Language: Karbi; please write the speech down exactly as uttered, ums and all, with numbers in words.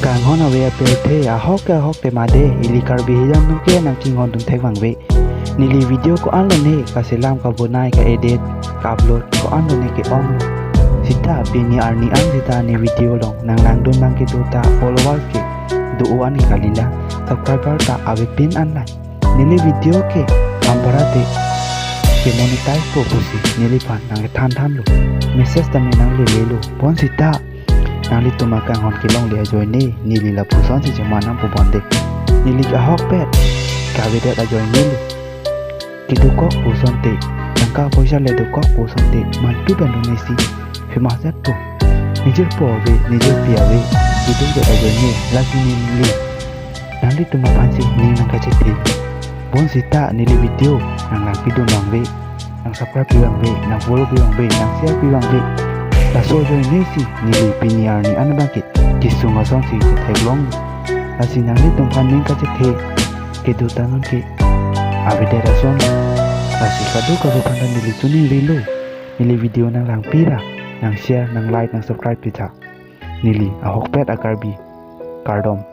Kanghon ave apirthe ahok ke ahok te made, ili Karbi hijan atum ke nangchinghon dun thek vangve. Neli video ko-an lone kaselam, kabonai, ka-edit, ka-upload ko-an lone ke-onglo. Seta pini arni an seta ne video along nang langdun abang kedo ta followers ke do-o an ke kalila, subscriber ta avepin an lang. Neli video ke ampara te ke monetize po pusi neliphan nangkethan thanlo. Message tame nanglelelo. Bonseta nanglitum akanghon kelongle ajoine neli lapusonsi cheman nangpo bonde. Neli ahokpet kavedet ajoinelo. Kedokok pu asonte, tangka poisa le dokok pu asonte, mantu pen donesi famous det po. Nejirpo ave, nejirpi ave, kedokok ajoine, lasi neli nanglitum aphansi ning nangkachethe. Bonseta neli video nang langpidun vangve, nang subscribe pi vangve, nang follow pi vangve, nang share pi vangve. Laso ajoinesi neli pini arni an abang ke kesung asonsi theklong. Lasi nanglitum aphan ning kachethe kedo ta non ke avedet ason. Lasi kadokave aphan ta neli choningrilo. Neli video nang langpi ra, nang share, nang like, nang subscribe pitha. Neli ahokpet a-Karbi, kardom.